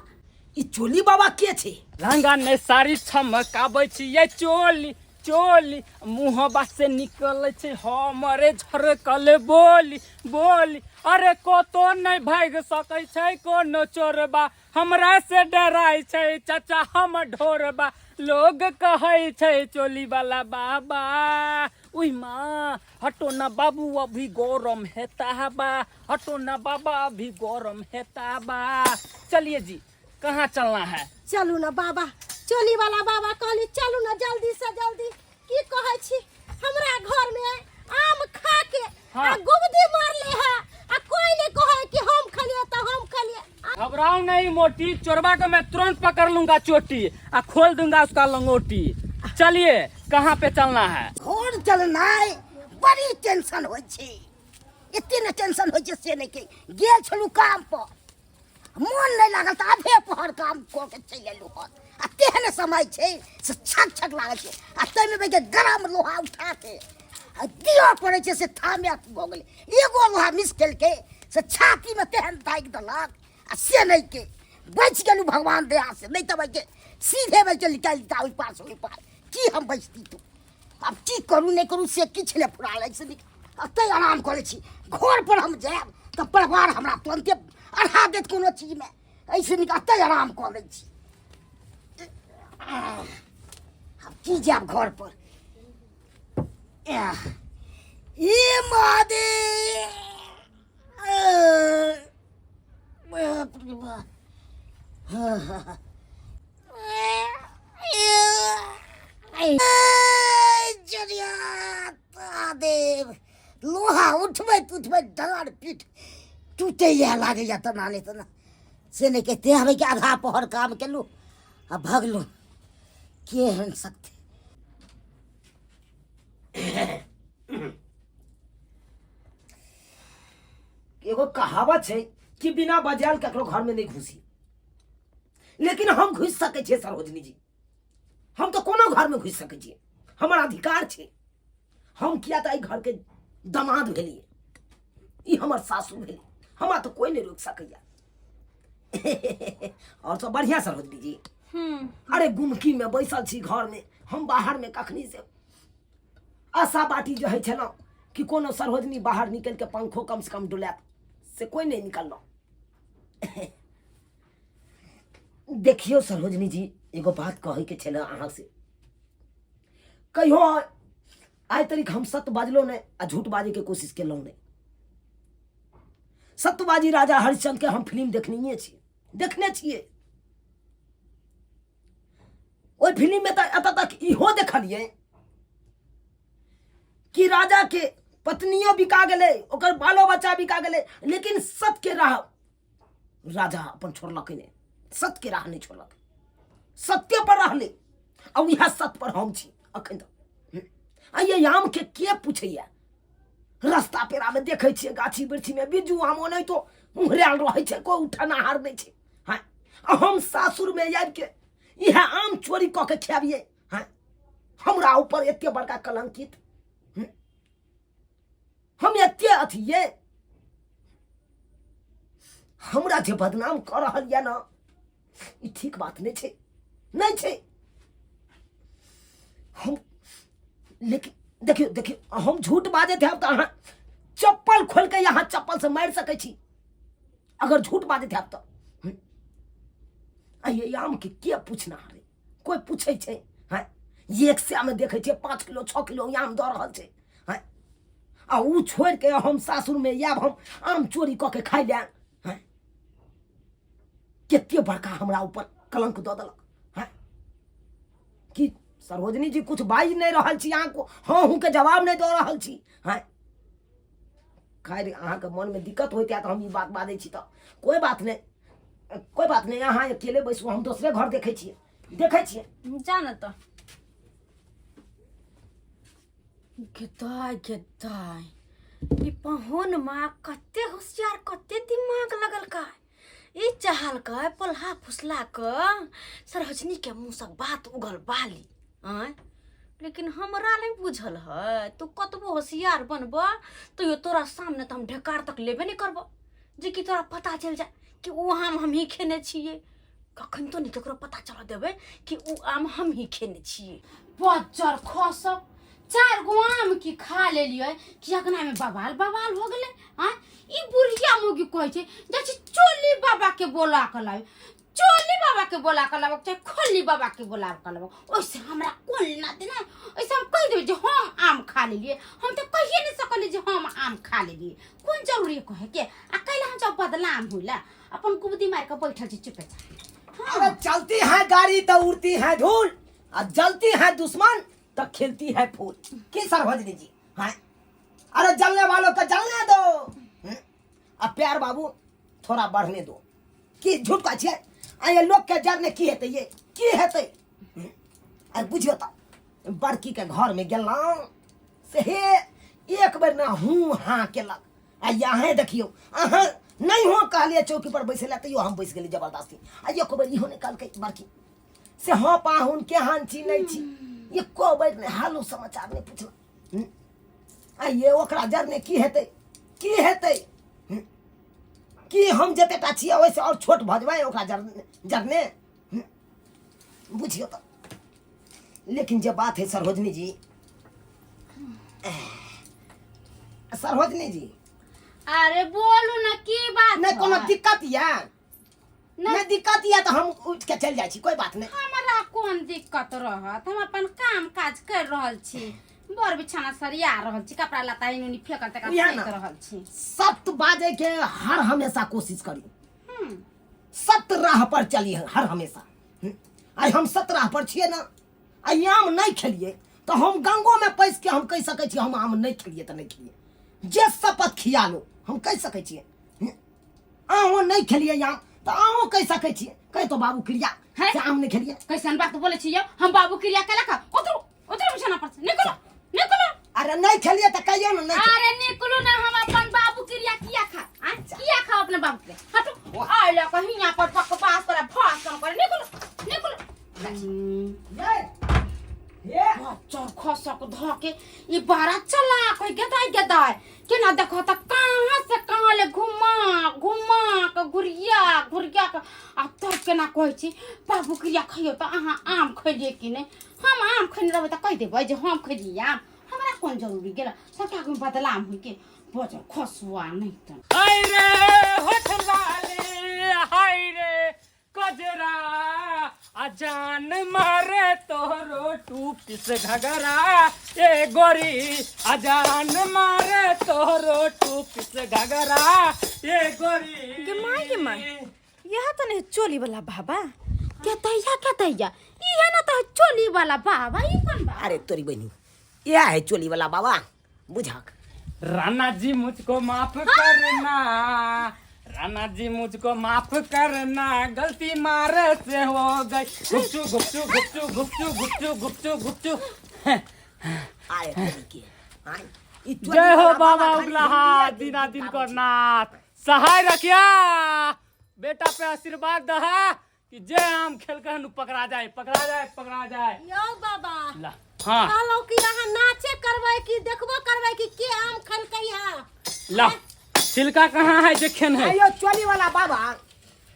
ई चोली बाबा के छै? लहंगा ने साड़ी छमकाबै छियै चोली चोली, मुँहबा से निकलै छै हमरे झरकल बोली बोली। अरे कतो नहि भागि सकै छै कोनो चोरबा, हमरा से डराइ छै चाचा हम ढोरबा। लोग कहै छै चोली वाला बाबा, उई माँ हटो ना बाबू अभी गरम हेता बा, हटो ना बाबा अभी गरम हेता बा। चलिए जी, कहाँ चलना है? चलू ना बाबा, चोली वाला बाबा कहली चलू ना जल्दी से जल्दी। की कहै छी, हमरा घर में आम खा के आ गुबदी मारले है आ कोई नहीं कहे कि हम खलिए त हम खलिए। घबराओ नहीं मोटी, चोरबा को मैं तुरंत पकड़ लूंगा चोटी आ खोल दूंगा उसका लंगोटी। चलिए कहाँ पे चलना है? घर चलनाइ बड़ी टेंशन होइ छै, एते ने टेंशन होइ छै से नहि के। गेल छलहुँ काम पर, मोन नहि लागल तऽ आधे पहर काम कऽ के चलि एलहुँ हन। आ तेहन समय छै से छक छक लागल छै, आ ताहिमे बैठ के गरम लोहा उठा के आ दिअ पड़ै छै से थामे अथी भऽ गेलै। एगो लोहा मिस केलकै से छातीमे तेहन दागि देलक आ से नहि के बचि गेलहुँ भगवान दया से, नहि तऽ बैठ सीधे बैठ के निकालि दिता ओहि पार से ओहि पार। की हम बचती तू? आब की करू नहि करू से किछु नहि फुराल अछि। नीक एतहि आराम करै छी। घर पर हम जायब तऽ परिवार हमरा तुरन्ते अढ़ा देत कोनो चीजमे, एहिसँ नीक एतहि आराम कऽ लै छी। आब की जायब घर पर? ई महादेव, बाप रे बाप। देव लोहा उठबैत उठबैत डाँड़ पीठ टूटैया लागैया तना नहि तना से नहि के तें हमे के आधा पहर काम केलहुँ आ भगलहुँ। केहन शक्ति। एगो कहावत छै कि बिना बजायल ककरो घर में नहीं घुसी, लेकिन हम घुसि सकै छियै सरोजनी जी, हम तऽ कोनो घर में घुसि सकै छियै, हमर अधिकार छै। हम किया तऽ एहि घर के दमाद भेलियै, ई हमर सासु भेलै, हमरा तऽ कोई नहीं रोकि सकैया। और सब बढ़िया सरोजनी जी? अरे गुमकी में बैसल छी घर में, हम बाहर में कखनी से आशा बाटी जो है छलहुँ कि कोनो सरोजनी बाहर निकल के पंखो कम से कम डोलायत, से कोई नहीं निकललहुँ। देखियो सरोजनी जी, एगो बात कहै के छलै अहाँ से। कहियो आइ तरीक हम सत्य बाजलहुँ नहि आ झूठ बाजै के कोशिश केलहुँ नहि। सत्यबाजी राजा हरिश्चंद्र के हम फिल्म देखनिये छी, देखने छियै। ओहि फिल्म में तऽ एतऽ तक इहो देखलियै कि राजा के पत्नियो बिका गेलै, ओकर बालो बच्चा बिका गेलै, लेकिन सत्य के राह राजा अपन छोड़लक नहि, सत्य के राह नहि छोड़लक, सत्य पर रहलै। आ उएह सत्य पर हम छी अखन तक। आ ये आम के के पूछैया? रास्ता पेरा में देखै छियै गाछी वृक्षी में बिज्जू आम ओनाहितो उहरायल रहै छै, कोई उठनाहार नहि छै। हाँ, आ हम सासुर में आबि के इएह आम चोरी कऽ के खाबियै? हाँ, हमरा ऊपर एते बड़का कलंकित, हम एते अथिये, हमरा जे बदनाम कऽ रहल यऽ ने, ई ठीक बात नहि छै, नहि छै। हम लेकिन देखियौ देखियौ, हम झूठ बाजैत हैब तऽ अहाँ चप्पल खोलि कऽ अहाँ चप्पल से मारि सकै छी, अगर झूठ बाजैत हैब तऽ। आ ये आमके के पूछना रे? कोई पूछै छै? हैं, एक सए में देखै छियै 5 किलो 6 किलो आम दऽ रहल छै। हैं, आ उ छोड़ि के हम सासुर में आयब, हम आम चोरी कऽ के खाइ लए? हैं, कते बड़का हमरा ऊपर कलंक दऽ देलक। हैं, कि सरोजनी जी कुछ बाजि नहि रहल छी अहाँ को? हाँ हूँ के जवाब नहि दऽ रहल छी। हैं, खैर अहाँके मनमे दिक्कत होइत हैत हम ई बात बाजै छी तऽ कोइ बात नहि, कोइ बात नहि। अहाँ अकेले बैसू, हम दोसरे घर देखै छियै, देखै छियै। जा ने तऽ। गेदाय गेदाय, ई पहुन माँ कते होशियार, कते दिमाग लगलकै। ई चाहलकै पोल्हा फुसला कऽ सरोजनी के मुँह से बात उगल बाली। आँय, लेकिन हमरा नहि बुझल है, तू कतबो होशियार बनब तैयो तोरा सामने तऽ हम ढेकार तक लेबे नहि करबो, जे कि तोरा पता चलि जाए कि ओ आम हमही खेने छियै। कखन तो नहि ककरो पता चलऽ देबै कि ओ आम हम ही खेने छियै। बज्जर खसब, 4 गो आम की खा लेलियै कि अगना में बवाल बवाल हो गेलै। आँ, ई बुढ़िया मौगी कहै छै जाइ छी चोली बाबा के बोला के लाबे, चोली बाबा के बोला के लाबक चाहे खोली बाबा के बोला के लाबक, ओहिसे हमरा कोन लेना देना। ओहिसे हम कहि देबै जे हम आम खा लेलियै। हम तऽ कहिए नहि सकलियै जे हम आम खा लेलियै, कोन जरूरी है कहे के? आ कैला हम जब बदनाम होइला अपन गुबदी मार के बैठल छी चुपे चाप। अरे चलती है गाड़ी तो उड़ती है धूल, आ जलती है दुश्मन तो खिलती है फूल। की सरभजनी जी? हाँ, अरे जलने वालों का जलने दो। आ प्यार बाबू थोड़ा बढ़ने दो। की झूठ का छे? आ ये लोग के जरने की हेतै? ये की हेतै? आ बुझियो त बड़की के घर में गेलहुँ से हे एक बेर ना हूँ हाँ केलक। आ यहाँ देखियो अहाँ नहीं हो कहलिए चौकी पर बैसे ला, तैयो हम बैस गेली जबरदस्ती। आ एको बेर इहो नहीं कहलकै बड़की से हाँ पाहुन केहन छी नहीं छी, एको बेर नहीं हालो समाचार नहीं पूछलक। आ ये ओकरा जरने की हेतै? की हेतै? की हम जतेटा छियै ओहिसँ आओर छोट भऽ जेबै ओकरा जरने? बुझियौ तऽ। लेकिन जे बात है सरोजनी जी, सरोजनी जी। अरे बोलू ना की बात नहीं कोनो है? दिक्कत या नहीं दिक्कत या तो हम उठ के चल जाइ छी, कोई बात नहीं। हमरा कोन दिक्कत रहत, हम अपन काम काज कर रहल छी, बर बिछाना सरिया रहल छी, कपड़ा लत्ता एनी ओनी फेकल तकरा इएह फेंक ना। रहल छी। सत्य बाजे के हर हमेशा कोशिश करी, सत्य राह पर चली हर हमेशा। आइ हम सत्य राह पर छियै ना, आइ आम नहीं खेलिए तो हम गंगो में पैस के हम कहि सकै छियै हम आम नहीं खेलिए तो नहीं खेलिए, जे शपथ खिया लो हम कहि सकै छियै। अहूँ नहीं खेलिए आम तो अहूँ कहि सकै छियै, कहि तो बाबू क्रिया हैं? से आम नहीं खेलिए। कैसन बात बोले छियै? हम बाबू क्रिया केलक? उतरू उतरू बिछाना पर से, निकलो निकलो। अरे नहीं खेलिए तो कहियो ना नहीं अरे निकलू ना, हम अपन बाबू क्रिया किया खा? आ किया खा अपने बाबू के? हटो, आ ले कहीं यहाँ पर बकवास करे भाषण करे, निकलो निकलो। ये, ये। बच्चा खसक धके ई बड़ा चलाक है गदाय गदाय केना देखो त कहाँ से कहाँ ले घुमा घुमा के घुरिया घुरिया के आ तब केना कहै छी बाबू क्रिया खइयो त अहाँ आम खैलिए कि नहि? हम आम खैने रहबै त कहि देबै जे हम खैलिए आम, हमरा कोन जरूरी गेल सबटा के बदलाम होइ के बजर खसुआ नहि त। हाय रे होठ लाली, हाय रे कजरा, आ जान मारे तोरो टूपी से घगरा ए गोरी, आ जान मारे तोरो टूपी से घगरा ए गोरी। गे माय, गे माय, यह तो नहीं चोली वाला बाबा। के दैया के दैया इहे ना तो चोली वाला बाबा, ई कोन बाबा? अरे तोरी बहिनी यह है चोली वाला बाबा, बुझक। राणा जी मुझको माफ करना, राणा जी मुझको माफ करना, गलती मारे से हो गई। गुपचू गुपचू गुपचू गुपचू गुपचू गुपचू गुपचू। आए तोरी के, आए। ई चोली जय हो वाला बाबा खाली उगलाहा, हिंदीए के दीना दिन बताबै छै। नाथ सहाय रखिया, बेटा पे आशीर्वाद दहा कि जे आम खेल के हनु पकड़ा जाए पकड़ा जाए पकड़ा जाए। यौ बाबा। ला, हाँ। कहलहुँ कि अहाँ नाचे करबै कि देखबो करबै कि के आम खेलकै है? ला, छिलका कहाँ है जे खेन है? आयो चोली वाला बाबा,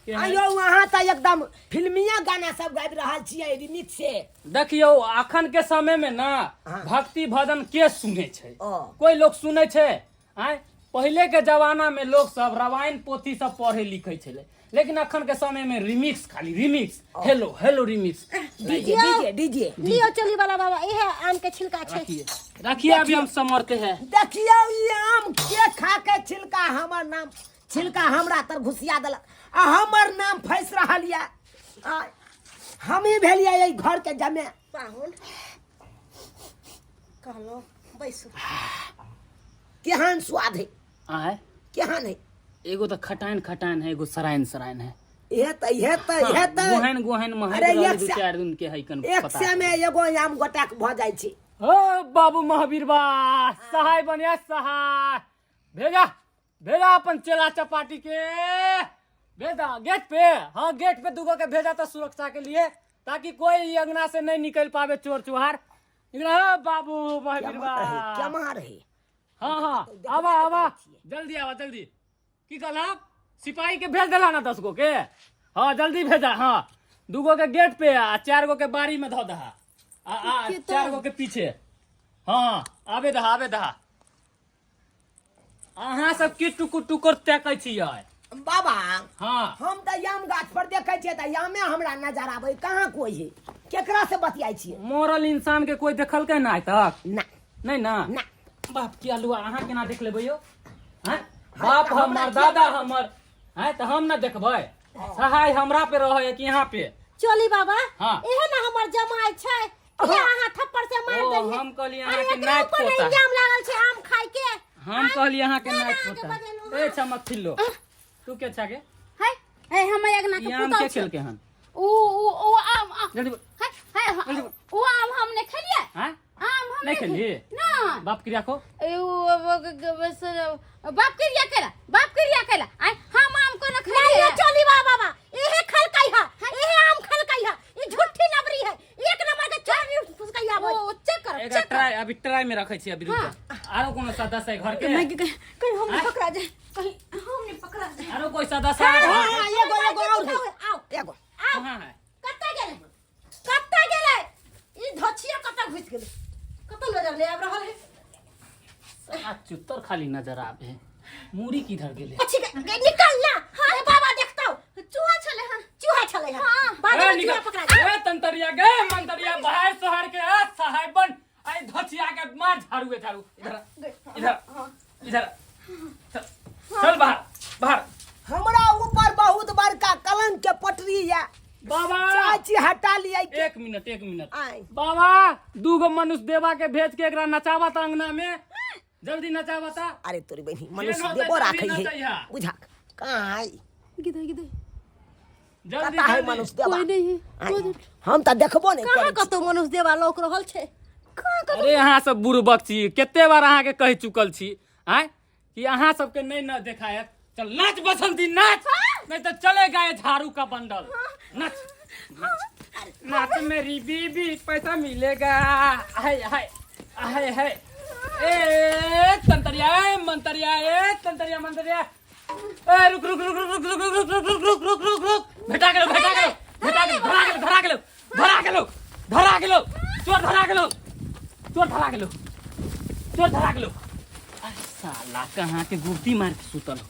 के है? आयो वहाँ तऽ एकदम फिल्मिया गाना सब गाबि रहल छियै रिमिक्स से। देखियौ अखन के समय में ना हाँ। भक्ति भजन के सुने छै? ओ। कोई लोग सुने छै? आँय, पहले के जमाना में लोग सब रामायण पोथी सब पढ़े लिखे छलै, लेकिन अखन के समय में रिमिक्स, खाली remix, hello hello remix, DJ DJ DJ. लियो चोली वाला बाबा, इहे आम के छिलका छै। रखिए रखिए, अभी हम समरते हैं। देखियौ ई आम के खा के छिलका हमर नाम छिलका हमरा तर घुसिया देलक आ हमर नाम फंसि रहल यऽ। आ हमही भेलियै एहि घर के जमे। पाहुन कहलहुँ बैसू। केहन स्वाद है? आय केहन है? एगो तो खटाइन खटाइन है, एगो सराइन सराइन है। इहे तऽ इहे तऽ इहे तऽ गोहन गोहन महक अरे रहल एक दू से- चार दिन के है कन एक पता से में एगो आम गोटाक भऽ जाइ छै। ओ बाबू महावीर बा सहाय बनिया सहाय, भेजा भेजा अपन चेला चपाटी के भेजा गेट पे। हाँ गेट पे दूगो के भेजा तो सुरक्षा के लिए, ताकि कोई अंगना से नहीं निकल पावे चोर चुहार। एकरा ओ बाबू महावीर क्या बा रहे क्या मार रहे? हाँ हाँ आवा आवा जल्दी आवा जल्दी। की कहला? सिपाही के भेज देला ना 10 गो के? हाँ जल्दी भेजा। हाँ 2 गो के गेट पे आ 4 गो के बाड़ी में धो दहा आ आ 4 गो के पीछे। हाँ हाँ, आबे दहा, आबे दहा। अहाँ सब की टुकुर टुकुर ताकै छियै? बाबा। हाँ। हम तऽ याम गाछ पर देखै छियै तऽ यामे हमरा नजर आबै, कहाँ कोई है? केकरा से बतियाइ छियै? मरल इंसान के कोई देखलकै ना आइ तक? ना। नहीं ना? ना। बाप की आलुआ, अहाँ केना देख लेबै यौ? हैं, बाप हमरा हमर किया दादा हमर हैं तऽ हम ना देखबै? सहाय हमरा पे रहै कि यहाँ पे? चली बाबा। हाँ। एहे ना हमर जमाई छै, किया अहाँ थप्पड़ से मार ओ, देलियै? हम कहलियै अरे अहाँके एकरा नाति ऊपर पोता। इल्जाम लागल छै आम खाय के। हम कहलियै अहाँके ना, नाति अहाँके पोता। बजेलहुँ। ए चमक तू के छाके? है है, हमर अंगना ई के आम पुतौ के छै। खेलके हन? ऊ ऊ ऊ आम जल्दी बोल। है है, ऊ आम हम नहि खेलियै। हैं? आम हम नहि खेलियै? ना। बाप क्रिया को ए, ऊ, बाप क्रिया केला, बाप क्रिया केला। आय हम आम कोना नहीं खेलियै? ये चली बा बाबा, एहे खलकै है, एहे आम खलकै है। ई झूठी नबरी है, एक नंबर के चोर फुसकै आबै। ओ चेक कर। एकरा ट्राई, अभी ट्राई में रखै छी, अभी रुक जा। आरो कोनो सदस्य है घर के? कहीं हम नहीं पकड़ा जाए, कहीं हम नहीं पकड़ा जाए। आरो कोई सदस्य है? हाँ हाँ, एगो एगो और है। आओ। एगो। कहाँ है? कत्ता गेलै, कत्ता गेलै ई धोछिया? कत्ता घुसि गेलै? कत्ता नजर ले आबि रहल है? साला चुत्तर खाली नजर आबे है, मूड़ी किधर गेले? अच्छी निकल ना। हाँ बाबा, देखता चूहा छले हन। चूहा छलै है। बाद ए, में निकल। चूहा पकड़ा गेल। ए तंतरिया गे मंतरिया, बाहर शहर के आ साहेब बन, आई धचिया के मार झाड़ू। ए झाड़ू, इधर आ, इधर आ, इधर आ। चल चल बाहर बाहर। हमरा ऊपर बहुत बड़का कलंक के पटरी ये। बाबा। चाची, हटा लियै के। एक मिनट, एक मिनट। आय। बाबा, 2 गो मनुष्य देवा के भेज के एकरा नचावा ता अंगना में, जल्दी नचावा ता। अरे तोरी बहिनी, मनुष्य होतै देबो तभी राखै है। नचैहा। बुझा कहाँ है? गिदे गिदे। जल्दी कता है जल्दी। मनुष्य देवा? कोई नहीं है। आय, हम तऽ देखबो नहि कहाँ करै छी। कतौ मनुष्य देवा लौक रहल छै? कहाँ? अरे अहाँ सब बुड़बक छी, कते बार अहाँके कहि चुकल छी आँय कि अहाँ सबके नहीं न देखायत। चल नाच बसंती नाच, नहीं तो चलेगा ये झाड़ू का बंडल। नाच नाच नाच मेरी बीबी, पैसा मिलेगा। हाय हाय हाय हाय। ए तंतरिया, ए मंतरिया, ए तंतरिया मंतरिया, ए रुक रुक रुक रुक रुक रुक रुक रुक रुक रुक रुक रुक, भेटा गेलो, भेटा गेलो, भेटा गेलो, धरा गेलो, धरा गेलो, धरा गेलो, धरा गेलो, चोर धरा गेलो, चोर धरा गेलो, चोर धरा गेलो। अरे साला कहाँ के गुप्ती मार के सुतल हो,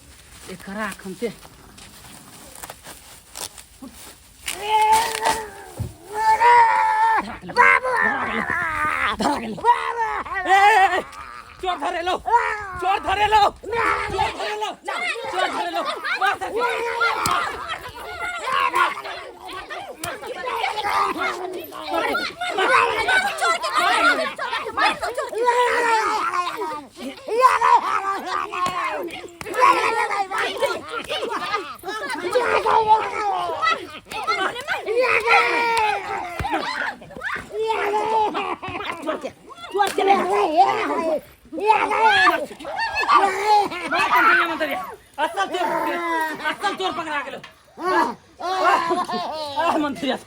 एकरा अखन से धरा गेलो, धरा गेलो। ए, चोर धरे लो, चोर धरे लो, चोर धरे लो, चोर धरे लो, मार सके। चोर के मार दो, मार दो चोर के। चोर के मार तंतरिया मंतरिया, असल चोर, असल चोर पकड़ा गेलो। आह मंतरिया, उठ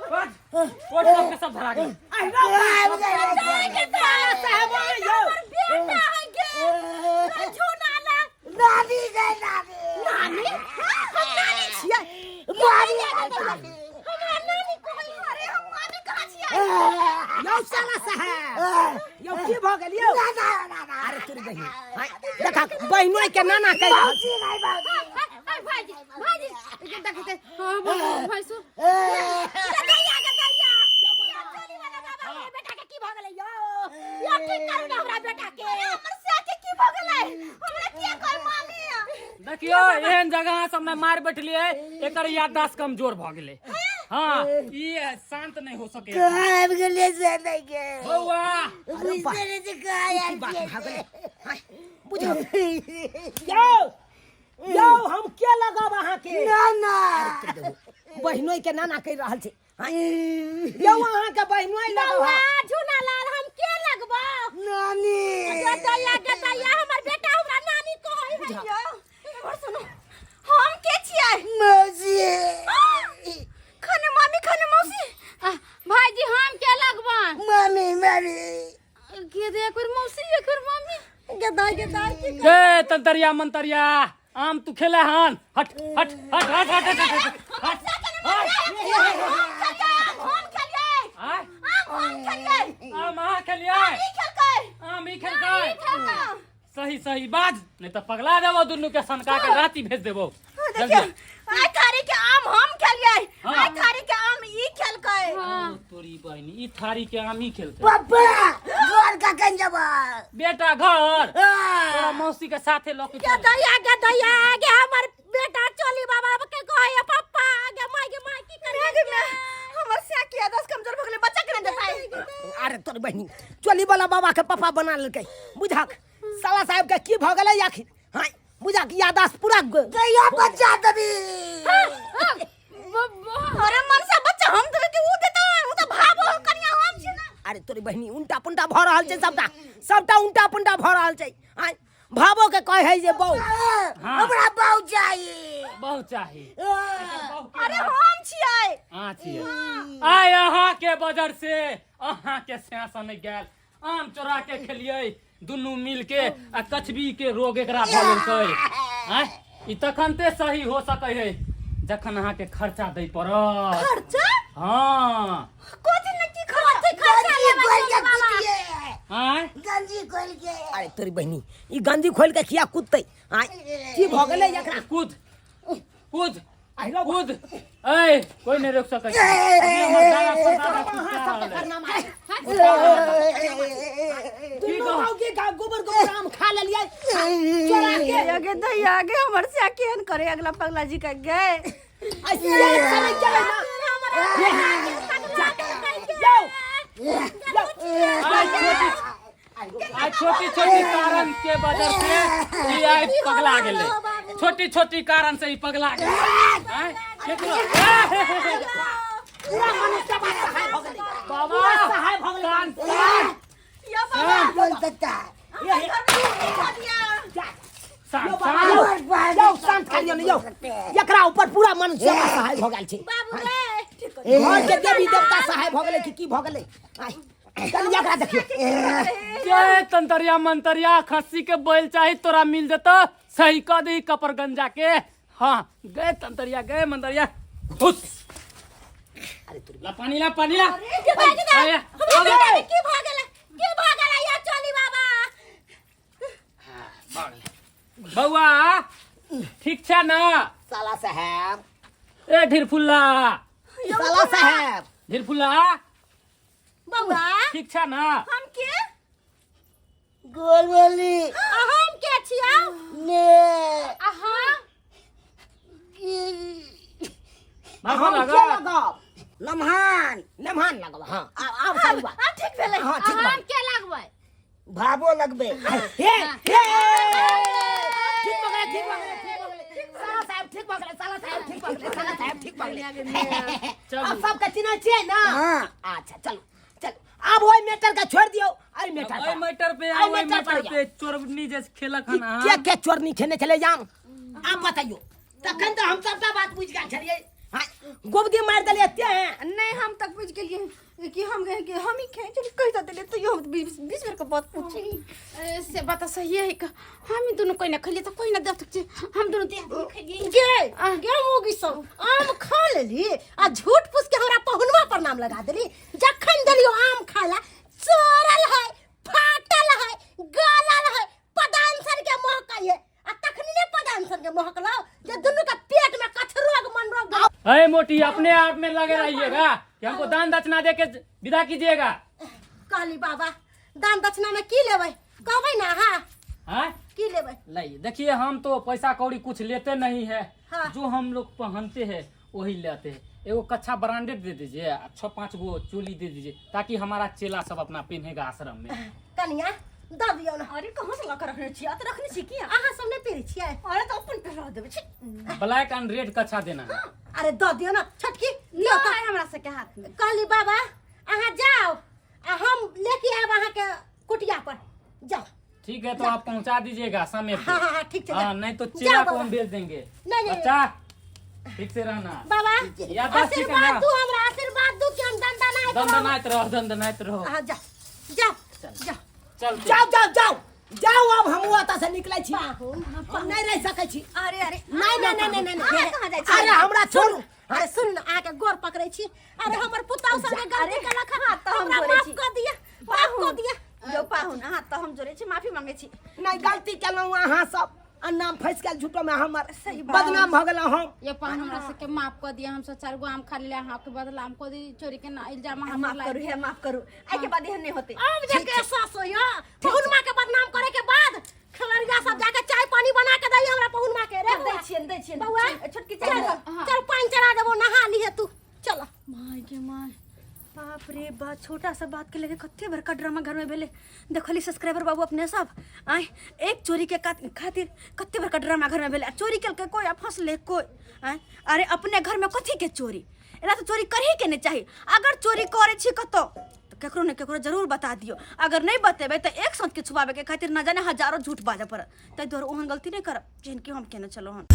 उठ उठ, सबके सब धरा गेलो। बेटा है गे झूना ना। नानी गए नानी। नानी? हम नानी छियै? नानी। हमरा नानी कहै? अरे हम नानी कहाँ छियै? यौ साला साहेब यौ, की भऽ गेल यौ? अरे तोरी बहिनी, आय, देखा बहिनोइ के नाना कहि रहल छै। भाईजी, भाईजी, देखते। हाँ भाई, सु गदैया गदैया, या चली वाला बाबा, हमरा बेटा के की भऽ गेलै यौ? यो ठीक करू ने हमरा बेटा के। हमर से के की भऽ गेलै? हमरा किया कहै मामी? देखियो, एहन जगह सबमे मार बैठलियै, एकर याददाश्त कमजोर भऽ गेलै। हाँ, ई शांत नहीं हो सके। आबि गेलियै से नहि के। बौआ। बुझते नहि छै कहाँ की आबि बात गेलियै। भऽ गेलै? आय, बुझल यौ, यौ हम के लगाब अहाँके? ना ना। बहिनोइ के नाना कहि रहल छै। आय, यौ अहाँके बहिनोइ लगाब। बौआ झूना लाल, हम के लगबो? नानी। गदैया गदैया, हमर बेटा हमरा नानी कहै है यौ। एम्हर सुनो, हम के छियै? मौसी। खने मामी, खने मौसी। भाईजी, हम के लगबन? मामी मामी। के दे, एक बेर मौसी, एक बेर मामी। गदा गदा की ए तंतरिया मंतरिया। आम तू खेला हन हट हट हट हट हट हट हट हट आय आम अहाँ खेलियै आम ई खेलकै सही सही बाज नहीं तो पगला देबो दुनू के सनका के राती भेज देबो जल्दी आइ थारी के आम हम खेलियै हाँ। आइ थारी के आम ई खेलकै ओ, तोरी बहिनी ई थारी के आम ई खेलकै पप्पा घर कखन जेबै बेटा घर तोरा मौसी के साथे लऽ के गे चल। दैया गे दैया गे हमर बेटा चली बाबा के कहे पप्पा गे माय गे माय की करे गे हमर से की आदत कमजोर भ गेलै बच्चा के नहि देतै अरे तोर बहिनी चोली वाला बाबा के पापा बना लेलकै बुझक साला साहब के की भऽ गेलै आखिर हाँ बुझक यादाश्त पूरा दैया बच्चा देबी अरे मनसा बच्चा हम देबै कि ऊ देतै ऊ तऽ भाबो कनिया हम छी ना अरे तोरी बहिनी उल्टा पुल्टा भऽ रहल छै सबटा सबटा उल्टा पुल्टा भऽ रहल छै आँय भाबो के कहे है जे बौ हाँ। हमरा बहु चाही बहु चाही अरे हम छियै अहाँ छियै आइ अहाँके बजर से अहाँके सैंसा नहि गेल आम चोरा के खेलियै दुनू मिल के आ कछबी के रोग एकरा भऽ गेलकै आँय ई तखन ते सही हो सकै है जखन अहाँके खर्चा दै पड़त खर्चा हँ कोथी ने की खर्चा गंजी खोल के कुदिए आँय गंजी खोल के अरे तोरी बहिनी ई गंजी खोल के किया कुदतै आँय की भऽ गेलै एकरा कूद कूद आहिरो कूद ऐ कोई नहीं रोक सकै छै। अभी हमर दादा परदादा कुदका रहल है। की दुनू कहू? मौगी का गोबर गोबर आम खा लेलियै चोरा के आगे दैया आगे हमर से केहन करे अगला पगला जी के गए आ सियार चलै चलै ना जाओ आइ छोटी आइ छोटी छोटी कारण के वजह से ई आइ पगला गेलै छोटी छोटी कारण से ई पगला गेलै आँय, केकरो पूरा मनुष्य बात सहाय भऽ गेलै बाबा पूरा सहाय भऽ गेलै शांत शांत या बाबा बोल सकता है जा शांत यौ बाबा, शांत यौ, यौ शांत करियौ ने यौ एकरा ऊपर पूरा मनुष्य सहाय भऽ गेल छै बाबू रे घर के देवी देवता सहाय भऽ गेलै कि की भऽ गेलै आइ, कनि एकरा देखियौ जय तंतरिया मंतरिया खस्सी के बैल चाही तोरा मिल जतो सही कह दी कपर गंजा के हाँ गए तंतरिया गए मंतरिया खुश अरे तोरी ला पानी ला पानी ला के भाग गेलै अरे, हमरा बेटा के की भऽ गेलै की भऽ गेलै या चली बाबा बौआ ठीक छै ना साला साहेब ए ढिरफुल्ला साला साहेब ढिरफुल्ला बौआ ठीक छै ना हम के गोल बोली आ हम के छियौ ने आ हम भागो हम के लगा लगाब लम्हान नमहान लगब हाँ आब सही बात आ ठीक भेलै हाँ ठीक आ बात हम के लगबै भाबो लगबे हे हे ठीक पकड़े ठीक पकड़े ठीक पकड़े साला साहब ठीक पकड़े साला साहब ठीक पकड़े साला साहब ठीक पकड़े चलू अब सबके चिन्है छियै ना हाँ। अच्छा चलू चलू आब ओहि मैटर के छोड़ दियौ एहि मैटर ओहि पर मैटर पे एहि आओ ओहि मैटर पर मैटर पे चोरनी जे खेलक हन के अहाँ के चोरनी खेने छलै जाम आब बतैयौ तखन तऽ हम सबटा बात बुझि गेल छलियै हाँ, गोबदी मारि देलियै तें नहीं हम तक बुझ गेलिए कि हम गए कि हम ही खाए चल कहि तो देलिए तो हम बीस बीस बेर के बात पूछी ए, से बात सही है कि हम ही दोनों कोई ना खेलिए तो कोई ना देख सकते हम दोनों देख के खेलिए गे गे मोगी सब आम खा लेली आ झूठ फूस के हमरा पहुनवा पर नाम लगा देली जखन देलियो आम खाला चोरल है फाटल है गलल है पदांसर के महकै है आ तखनी ने पदांसर के महकलो जे दुनू के पेट में कछ रोग मन रोग अरे मोटी अपने आप में लगे रहिएगा कि हमको दान दक्षिणा दे के विदा कीजिएगा कहली बाबा दान दक्षिणा में की लेबै कहबै ना अहाँ हाँ की लेबै नहीं देखिए हम तो पैसा कौड़ी कुछ लेते नहीं है हाँ। जो हम लोग पहनते हैं वही लेते हैं एगो कच्छा ब्रांडेड दे दीजिए आ छः पाँच गो चोली दे दीजिए ताकि हमारा चेला सब अपना पहनेगा आश्रम में कनिया दऽ दियौ ने अरे कहाँ से लाकर रखने छियै तऽ रखने छी की अहाँ सब नहि पहिरै छियै अरे तऽ अपन पहिरा देबै छी ब्लैक एंड रेड कच्छा देना है अरे दऽ दियौ ने छोटकी दियौ नहीं तऽ हमरा सबके हाथ में कहली बाबा अहाँ जाओ आ हम लेके आयब अहाँके कुटिया पर जाओ ठीक है तो आप पहुंचा दीजिएगा समय पे हाँ हाँ हाँ ठीक है हाँ जाओ। नहीं तो जाओ चेला को बाबा। हम भेज देंगे नहीं, नहीं, बच्चा ठीक से रहना बाबा याददाश्त ठीक है आशीर्वाद ना दू हमरा आशीर्वाद दू कि हम दंदनाइत रहब। दंदनाइत रहो दंदनाइत रहो हाँ जाओ जाओ जाओ चलते जाओ जाओ जाओ जाउ आब हमहूँ एतऽ से निकलै छी, हम नहि रहि सकै छी। अरे अरे, नहि नहि नहि नहि नहि। अहाँ कहाँ जाइ छी? अरे हमरा छोड़ू। अरे सुन ना, अहाँके गोर पकड़ै छी। अरे हमर पुतहु संगे गलती केलक हन, हाथ तऽ हम हमरा जोड़ै माफ छी। कऽ दिअ, माफ कऽ दिअ। यौ पाहुन, अहाँ तऽ हम जोड़ै छी, माफी मांगै छी। नहि, गलती केलहुँ अहाँ सब आ नाम फँसि गेल झूठो में, हमर सही बात। बदनाम भऽ गेलहुँ हम। ये पान, हमरा सबके माफ कऽ दिअ। हम सब चारि गो आम खा लेलियै अहाँके बदला। हम कोई चोरी के ना इल्जाम अहाँ माफ पर करू, हे माफ करू, आइ के बाद एहन नहि होतै। आब जे के सास होइया पहुनमा के बदनाम करे के बाद खेलरिया सब जाके चाय पानी बना के दैया हमरा पहुनमा के रे। दै बौआ। छियनि, दै छियनि। बौआ, छोटकी चल चाय दऽ। चल, पानि चढ़ा देबो, नहा लिहे तू, चल। My गे my, बाप रे बा, छोटा सा बात के लेके कते बड़का ड्रामा घर में भेले। देखली सब्सक्राइबर बाबू अपने सब, आय एक चोरी के खातिर कते बड़का ड्रामा घर में भेले। आ चोरी केलकै कोई आ फंसले कोई। आय अरे अपने घर में कथी के चोरी? एना तो चोरी करही के नहीं चाही। अगर चोरी करे छी कतौ तो केकरो ने केकरो जरूर बता दियो। अगर नहीं बतेबै तो एक साथ के छुपावे के खातिर न जाने हजारों झूठ बाजऽ पड़त। ताहि दुआरे ओहन गलती नहीं करब जेहन कि हम केने छलहुँ हन।